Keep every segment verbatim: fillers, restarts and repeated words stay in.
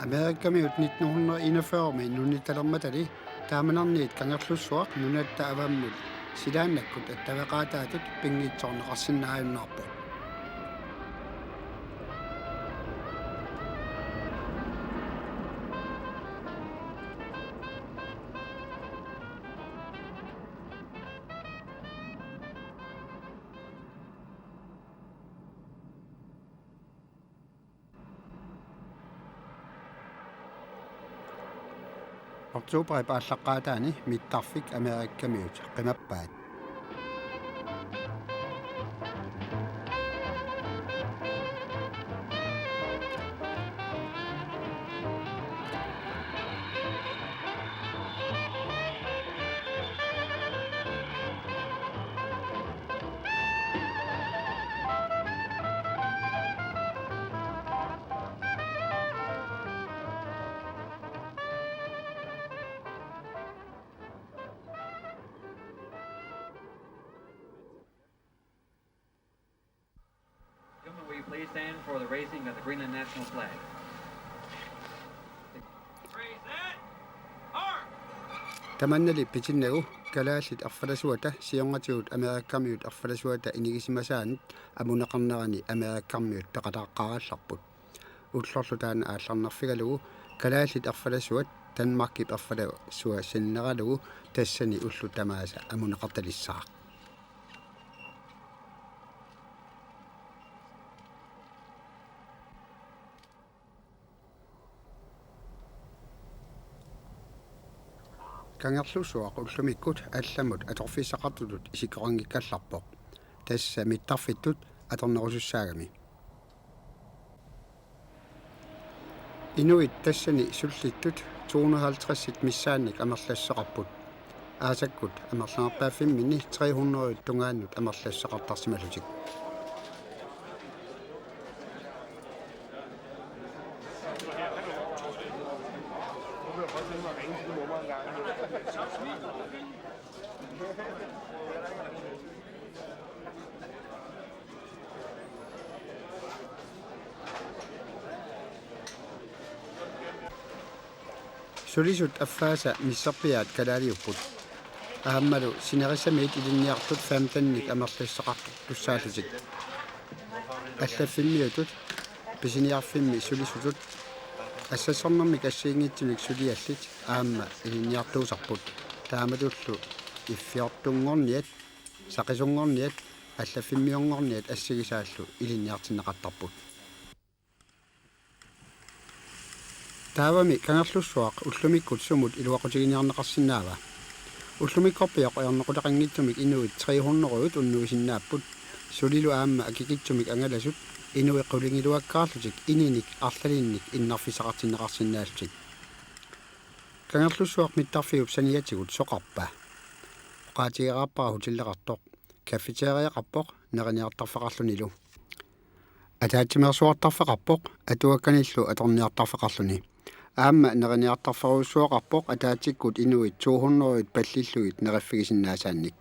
Amerikamiut nitten hundrede enogfyrre-mi nunitalermatali taamanarniit Kangerlussuaq nunatta avammut silaannakkut attaveqaataatut pinngitsoorneqarsinnaajunnaarpoq. Oktoberip aallaqqaataani mittarfik Amerikamiut qimappaat. Gentlemen, will you please stand for the raising of the Greenland national flag? Tamannali pitinnagu kalaallit arfalasuata siornatigut Amerikamiut arfalasuata inigisimasaanut amuneqarnerani Amerikamiut peqataaqqaarallarput. Ullorlu taanna aallarnerfigalugu kalaallit arfalasuat Danmarkip arfalasua sinneralugu tassani ullut tamaasa amuneqartalissaaq. Kangerlussuaq ullumikkut allamut atorfissaqartutut isikkoqanngikkallarpoq. Tassa mittarfittut atornerusussaagami. Inuit tassani sullittut to hundrede halvtredsit missaannik amerlassuseqarput. Aasakkut amerlanerpaaffimminni tre hundrede tungaannut amerlassuseqartarsimallutik. Sulisut affaasa misserpiaat kalaaliupput. Aammalu sinerissamiit ilinniartut femtennik amerlassuseqartussaallutik. Allaffimmiutut, pisiniarfimmi sulisutut, assassornermik assigiinngitsunik suliallit aamma ilinniartuusarput. Taamatullu iffiortunngorniat, saqisunngorniat, allaffimmiunngorniat assigisaallu ilinniartinneqartarput. Taavami Kangerlussuaq ullumikkut sumut iluaqutiginiarneqarsinnaava? Ullumikkorpiaq ajornaquteqanngitsumik inuit tre hundrede unnuisinnaapput. Sulilu aamma akikitsumik angalasut inuit qulingiluakkaarlutik ininik arlalinnik innarfissaqartinneqarsinnaallutik. Kangerlussuaq mittarfiup saniatigut soqarpa? Oqaatigereerpara hotelleqartoq. Cafeteriaqarpoq neriniartarfeqarlunilu. Ataatsimeersuartarfeqarpoq atuakkanillu atorniartarfeqarluni. Aamma neriniartarferujussuaqarpoq ataatsikkut inuit to hundrede pallillugit neriffigisinnaasaannik.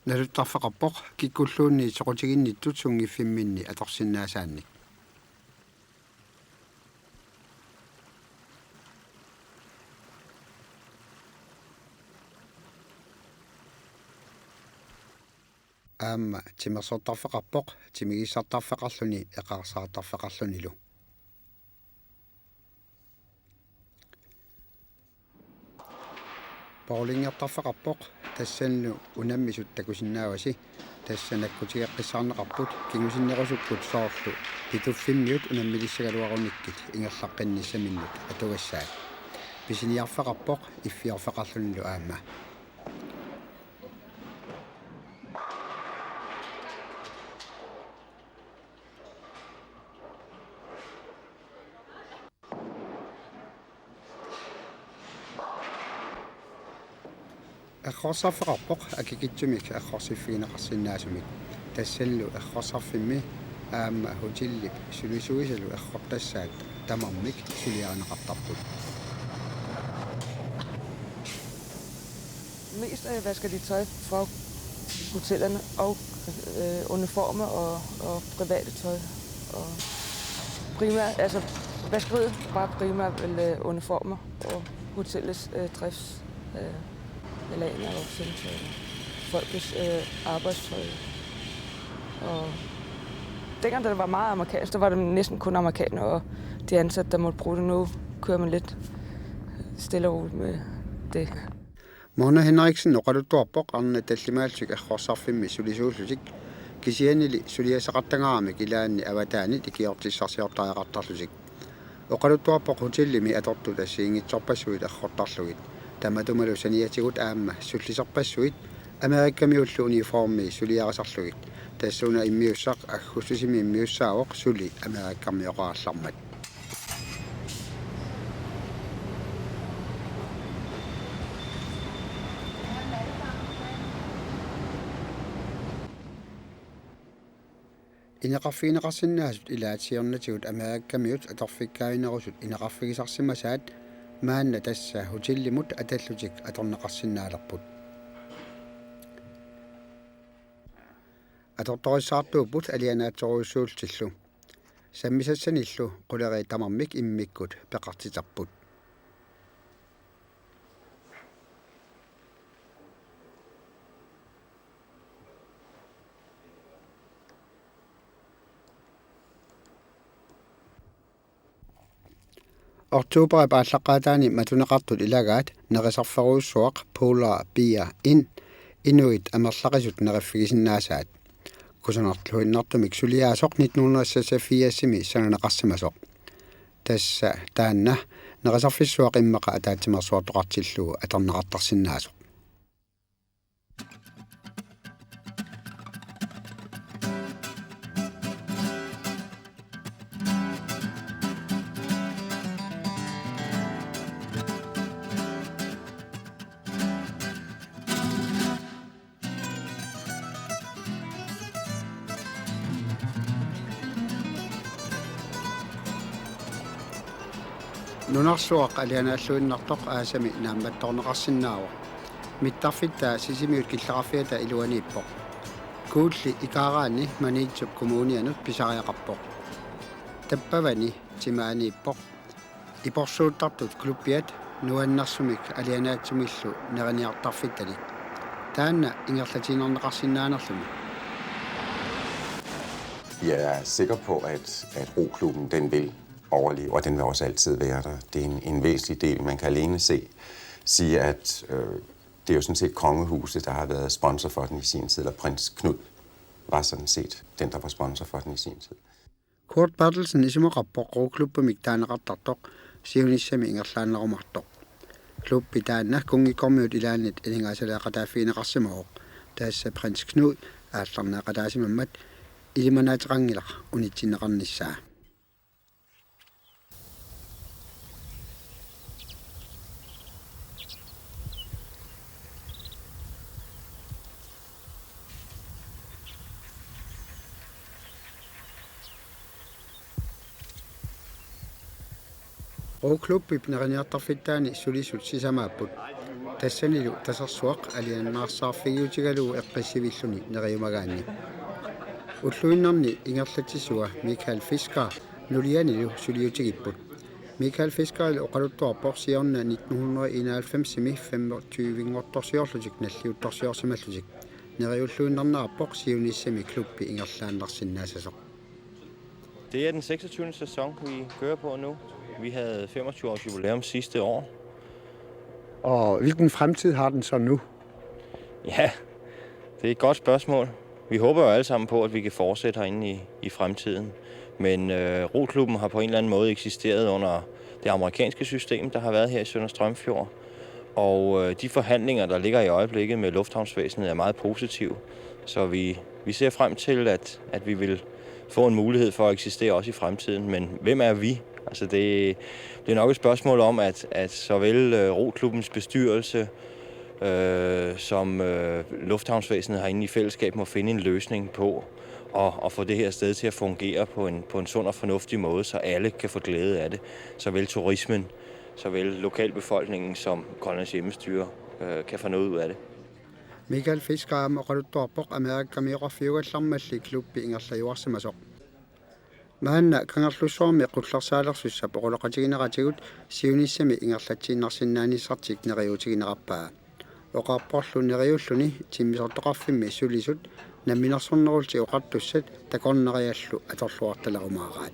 Naluttarfeqarpoq kikkulluunniit soqutiginnittut sunngiffimminni atorsinnaasaannik. Aamma timersortarfeqarpoq timigissartarfeqarluni eqaarsaartarfeqarlunilu. Bowlingertarfeqarpoq tassanilu unammisut takusinnaavasi, tassa nakkutigeqqissaarneqarput kingusinnerusukkut soorlu Pituffimmiut unammilissagaluarunikkit ingerlaqqinnissaminnut atugassaat. Pisiniarfeqarpoq iffiorfeqarlunilu aamma. Errorsarfeqarpoq akikitsumik errorsiffigineqarsinnaasumik. Tassanilu errorsarfimmi aamma hotellip sulisuisalu errortassaat tamarmik suliarineqartarput. Mest øh, vasker de tøj for hotellerne og øh, uniformer og, og private tøj. Og primært, altså vaskeriet var primært vel, øh, uniformer og hotellets øh, drifts øh, eller en af sendetøj, folkets øh, arbejdstøj. Og dengang, da det var meget amerikansk, der var det næsten kun amerikanere og de ansatte, der måtte bruge det. Nu kører man lidt stille og roligt med det. Mona Henriksen oqaluttuarpoq arnat tallimaallutik errorsarfimmi sulisuullutik, kisiannili suliassaqartagaaramik ilaanni avataanit ikiortissarsiortariaqartarlutik. Oqaluttuarpoq hotellimi atortut assigiinngitsorpassuit errortarlugit. Tamatumalu saniatigut aamma sulliserpassuit Amerikamiullu uniformi suliarisarlugit. Tassuuna immiussaq aggustusimi immiussaavoq suli Amerikamioqarallarmat. Ineqarfigineqarsinnaasut ilaat siornatigut Amerikamiut atorfikkaaginerusut ineqarfigisarsimasaat maanna tassa hotellimut atallutik atorneqarsinnaalerput. Atortorissaartuupput alianaatsorujussuullutillu. Sammisassanillu quleriit tamarmik immikkut peqartiterput. Oktoberip aallaqqaataani matuneqartut ilagaat nerisarferujussuaq Polar Bear Inn inuit amerlaqisut neriffigisinnaasaat. Kusanarluinnartumik suliaasoq nitten hundrede seksogfirsimi sananeqarsimasoq. Tassa taanna nerisarfissuaq immaqa ataatsimeersuartoqartillugu atorneqartarsinnaasoq. Nunarsuaq alianaalluinnartoq aasami naammattoorneqarsinnaavoq. Mittarfittaa Sisimiut killeqarfiata iluaniippoq. Kuulli ikaaraanni Maniitsup kommunianut pisariaqarpoq. Tappavani timaaniippoq. Iporsuuttartut klubbiat nuannersumik alianaatsumillu neriniartarfittanik. Taanna ingerlatiinnarneqarsinnaanerluni. Jeg er sikker på, at, at Roklubben, den vil overleve, og den vil også altid være der. Det er en, en væsentlig del. Man kan alene se, sige, at øh, det er jo sådan set Kongehuset, der har været sponsor for den i sin tid, og prins Knud var sådan set den, der var sponsor for den i sin tid. Kurt Berthelsen isumaqarpoq Roklubbimik taaneqartartoq siunissami ingerlaannarumaartoq. Klubbi taanna kunngikkormiut ilaannit aningaasaleeqataaffigineqarsimavoq. Tassa prins Knud aallarneeqataasimammat ilimanaateqanngilaq unitsinneqarnissaa. Roklubbip neriniartarfittaani sulisut sisamaapput. Tassanilu tasersuaq alianaarsaarfigiutigalugu eqqissivilluni neriumagaanni. Ulluinnarni ingerlatsissua Michael Fisker nulianilu suliutigipput. Michael Fiskeril oqaluttuarpoq siorna nitten hundrede enoghalvfemsimi femogtyvenngortorsiorlutik nalliuttorsiorsimallutik. Neriulluinnarnerarpoq siunissami klubbi ingerlaannarsinnaassasoq. Det er den seksogtyvende sæson, vi kører på nu. Vi havde femogtyve års jubilæum sidste år. Og hvilken fremtid har den så nu? Ja, det er et godt spørgsmål. Vi håber jo alle sammen på, at vi kan fortsætte herinde i, i fremtiden. Men øh, Roklubben har på en eller anden måde eksisteret under det amerikanske system, der har været her i Sønder Strømfjord. Og øh, de forhandlinger, der ligger i øjeblikket med lufthavnsvæsenet, er meget positive. Så vi, vi ser frem til, at, at vi vil få en mulighed for at eksistere også i fremtiden. Men hvem er vi? Altså det, det er nok et spørgsmål om, at, at såvel øh, Roklubbens bestyrelse øh, som øh, lufthavnsvæsenet herinde i fællesskab må finde en løsning på og, og få det her sted til at fungere på en, på en sund og fornuftig måde, så alle kan få glæde af det. Såvel turismen, såvel lokalbefolkningen som Grønlands Hjemmestyre øh, kan få noget ud af det. Michael Fisker aamma oqaluttuarpoq Amerikamioqarfiugallarmalli klubbi ingerlajuarsimasoq. Maanna Kangerlussuarmi qullersaalersussap oqaloqatigineqatigut siunissami ingerlatsiinnarsinnaanissartik neriuutigineqarpaa. Oqarporlu neriulluni timmisortoqarfimmi sulisut Namminersornerullutik Oqartussat takornariallu atorluartalerumaaraat.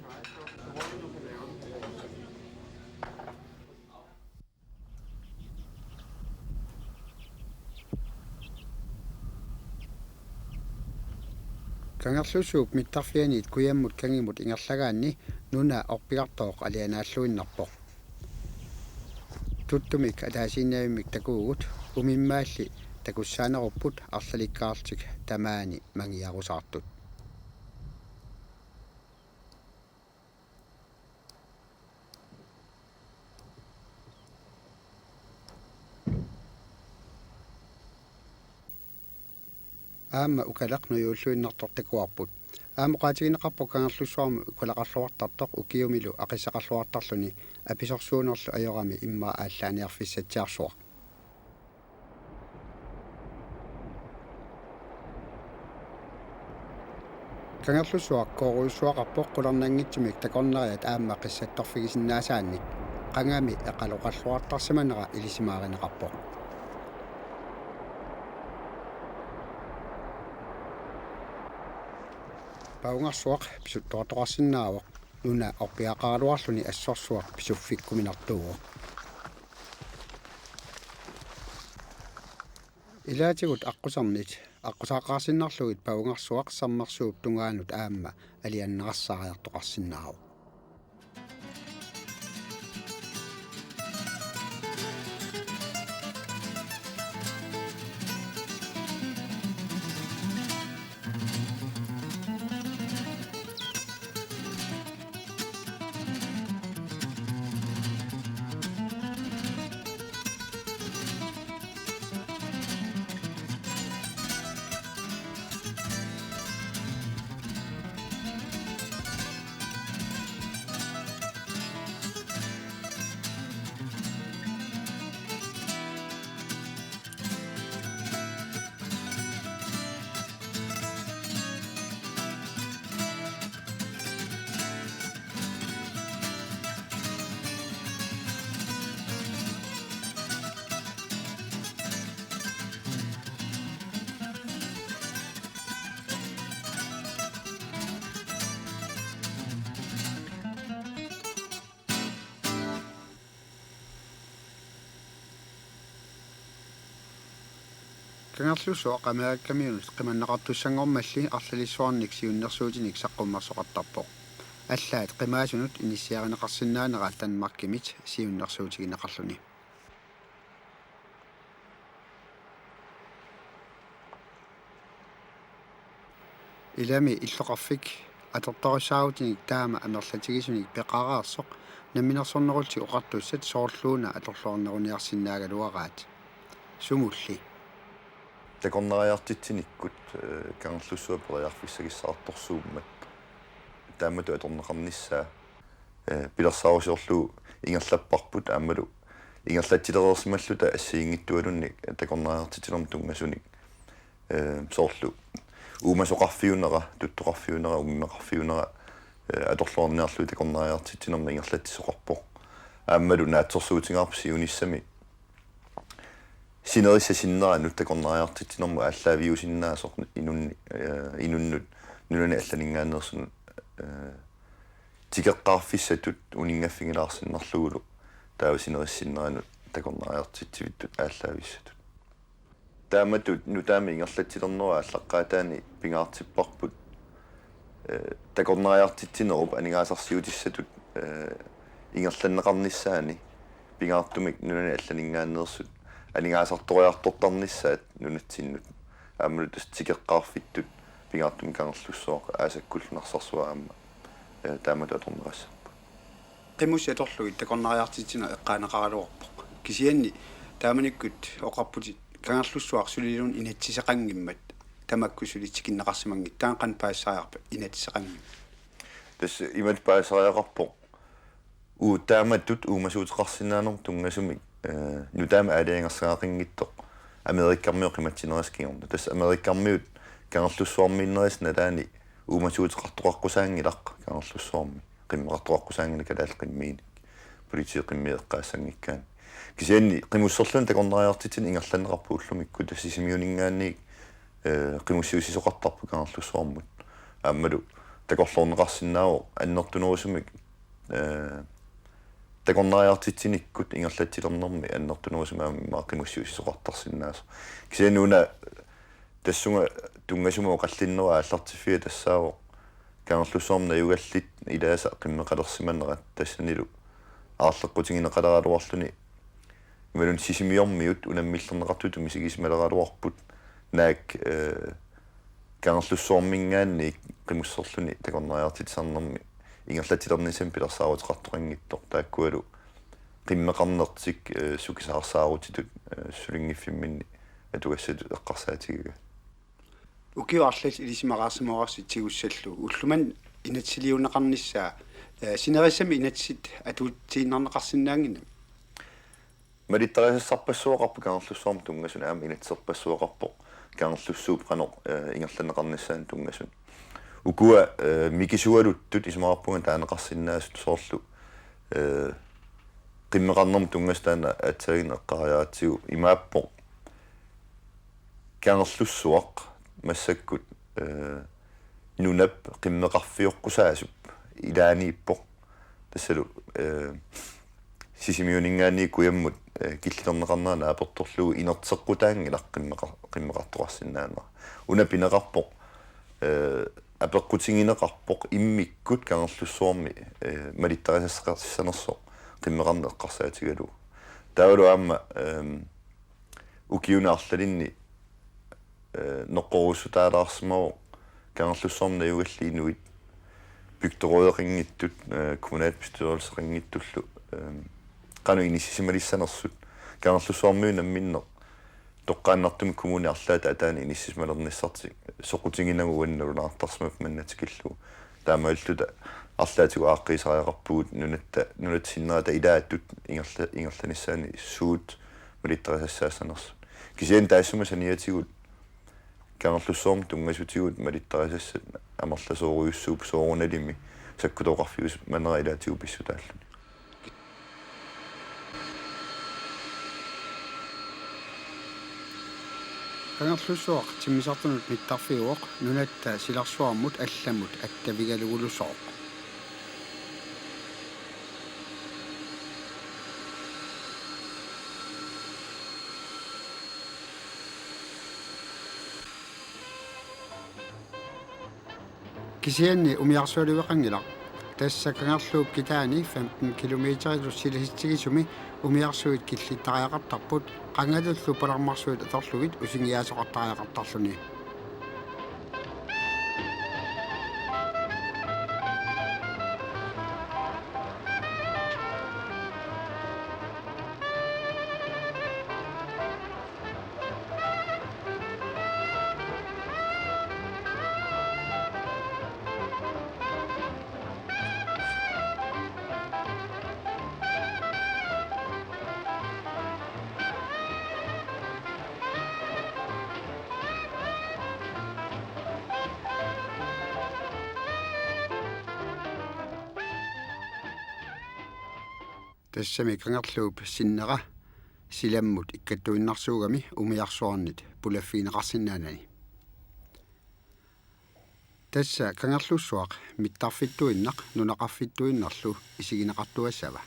Kangerlussuup mittarfianiit kujammut kangimut ingerlagaanni nuna orpigartooq alianaalluinnarpoq. Tuttumik ataasiinnavimmik takuugut umimmaalli takussaanerupput arlalikkaarlutik tamaani mangiarusaartut. Aamma ukalaq nujuulluinnartoq takuarput. Aamma oqaatigineqarpoq Kangerlussuarmi ukalaqarluartartoq ukiumilu aqissaqarluartarluni apisorsuunerlu ajorami immaqa aallaaniarfissatsiarsuaq. Kangerlussuaq koorujussuaqarpoq qularnanngitsumik takornariat aamma qissattorfigisinnaasaannik. Qangami eqaloqarluartarsimanera ilisimaarineqarpoq. Pavungarsuaq pisuttuartoqarsinnaavoq. Nuna orpigaqaraluarluni assorsuaq pisuffikkuminartuuvoq. Ilaatigut aqqusernit aqqusaaqqaarsinnarlugit pavungarsuaq sermersuup tungaanut aamma aliannaarsaariartoqarsinnaavoq. Kangerlussuaq Amerikamiunut qimanneqartussanngormalli arlalissuarnik siunnersuutinik saqqummersoqartarpoq. Allaat qimaasunut inissiarineqarsinnaanera Danmarkimit siunnersuutigineqarluni. Ilami illoqarfik atortorissaarutinik taama amerlatigisunik peqareersoq Namminersornerullutik Oqartussat soorluuna atorluarneruniarsinnaagaluaraat. Sumulli. Takornariartitsinikkut, eh, Kangerlussuaq periarfissagissaartorsuummat taamatut atorneqarnissaa, eh, pilersaarusiorlugu ingerlapparput aammalu ingerlatsilereersimalluta assigiinngitsualunnik takornariartitsinermut tunngasunik, eh, soorlu uumasoqarfiunera, tuttoqarfiunera, ummeqarfiunera, eh, atorluarniarlugu takornariartitsinermut ingerlatsisoqarpoq. Aammalu naatsorsuutigaarput siunissami sinerissap sinneranut takornariartitsinermut aallaaviusinnaasoq inunni-, eh, inunnut nunani allaninngaanneersunut, eh, tikeqqaarfissatut uninngaffigilaarsinnarlugulu taava sinerissap sinneranut takornariartitsivittut aallaavissatut. Taamatut nutaamik ingerlatsilernerup aallaqqaataani pingaartipparput, eh, takornariartitsinerup aningaasarsiutissatut, eh, ingerlanneqarnissaani pingaartumik nunani allaninngaanneersut aningaasartoriartortarnissaat nunatsinnut aammalu tassa tikeqqaarfittut pingaartumik Kangerlussuaq aasakkullu Narsarsuaq aamma, eh, taamatut atorneqassapput. Qimussit atorlugit takornariartitsineq eqqaaneqaraluarpoq. Kisianni taamanikkut oqarputit Kangerlussuaq suliluunniit inatsiseqanngimmat tamakku suli tikinneqarsimanngitsut, taanna qanoq paasisariaqarpa inatsiseqanngimmat? Tassa imatut paasisariaqarpoq. Uu, taamatut uumasuuteqarsinnaanermut tunngasumik, eh, nutaamik aalajangersagaqanngitsoq Amerikkarmiut qimatsinerisa kingorna. Tassa Amerikkarmiut Kangerlussuarmiinnerisa nalaani uumasuuteqartoqaqqusaanngilaq Kangerlussuarmi. Qimmeqartoqaqqusaanngilaq kalaallit qimmiinik. Politiit qimmeqqaassanngikkaanni. Kisianni qimusserluni takornariartitsineq ingerlanneqarpoq ullumikkut tassa Sisimiuninngaanniit, eh, qimussiussisoqartarpoq Kangerlussuarmut. Aammalu takorloorneqarsinnaavoq annertunerusumik, eh, takornariartitsinikkut ingerlatsilernermi annertunerusumik aamma qimussiussisoqartarsinnaasoq. Kisianni una tassunga tunngasumik oqallinnerup aallartiffiga tassaavoq Kangerlussuarmi najugallit ilaasa qimmeqalersimanerat tassanilu aarleqqutigineqaleraluarluni imaluunniit Sisimiormiut unammillerneqartutut misigisimaleraluarput naak, eh, Kangerlussuarminngaanniit qimusserluni takornariartitsisarnermi ingerlatsilernissamik pilersaaruteqartoqanngitsoq taakkualu qimmeqarnertik, eh, sukisaarsaarutitut, eh, sulinngiffimminni atugassatut eqqarsaatigigaat. Ukiut arlallit ilisimaqarsimavoq tigussallugu. Ulloq manna inatsisiliuunneqarnissaa, eh, sinerissami inatsit atuutiinnarneqarsinnaannginnami. Malittarisassarpassuaqarpoq Kangerlussuarmut tunngasuni aamma inatsiserpassuaqarpoq Kangerlussuup qanoq, eh, ingerlanneqarnissaanut tunngasuni. Ukua, eh, mikisualuttut isumaqarpunga taaneqarsinnaasut soorlu, eh, qimmeqarnermut tunngasut taanna aatsaannguaq eqqaariaratsigu imaappoq Kangerlussuaq massakkut, eh, nunap qimmeqarfioqqusaasup ilaaniippoq. Tassalu, eh, Sisimiuninngaanniit kujammut, eh, killilerneqarnera naapertorlugu inerteqqutaanngilaq qimmeqa-, qimmeqartoqarsinnaanera. Una pineqarpoq, eh, apeqqutigineqarpoq immikkut Kangerlussuarmi, eh, malittarisassaqartissanersoq qimmeqarneq eqqarsaatigalugu. Taavalu aamma, ehm, ukiuni arlalinni, eh, noqqoruussutaalaarsimavoq Kangerlussuarmi najugallit inuit bygderådeqanngitsut, eh, kommunalbestyrelseqanngitsullu, eh, qanoq inissisimalissanersut. Kangerlussuarmiut namminneq toqqaannartumik kommunit arlaata ataani inississimalernissartik soqutiginagu uani nalunaartarsimapput manna tikillugu. Taamaalilluta arlaatigut aaqqiisariaqarpugut nunatta, nunatta sinnerata ilaatut ingerla-, ingerlanissaanni suut malittarisassaassanersut. Kisianni taassuma saniatigut Kangerlussuarmut tunngasutigut malittarisassat amerlasoorujussuupput soorunalimi sakkutooqarfiusimanera ilaatigut pissutaalluni. Kangerlussuaq timmisartunut mittarfiuvoq nunatta silarsuarmut allamut attavigalugulusooq. Kisianni umiarsualiveqanngilaq. Tassa Kangerluup kitaani femten kilometerilu silasitsigisumi umiarsuit killittariaqartarput, qangalullu palarmarsuit atorlugit usingiaasoqartariaqartarluni. Tassami Kangerluup sinnera silammut ikkattuinnarsuugami umiarsuarnit pulaffigineqarsinnaanani. Tassa Kangerlussuaq mittarfittuinnaq nunaqarfittuinnarlu isigineqartuassava.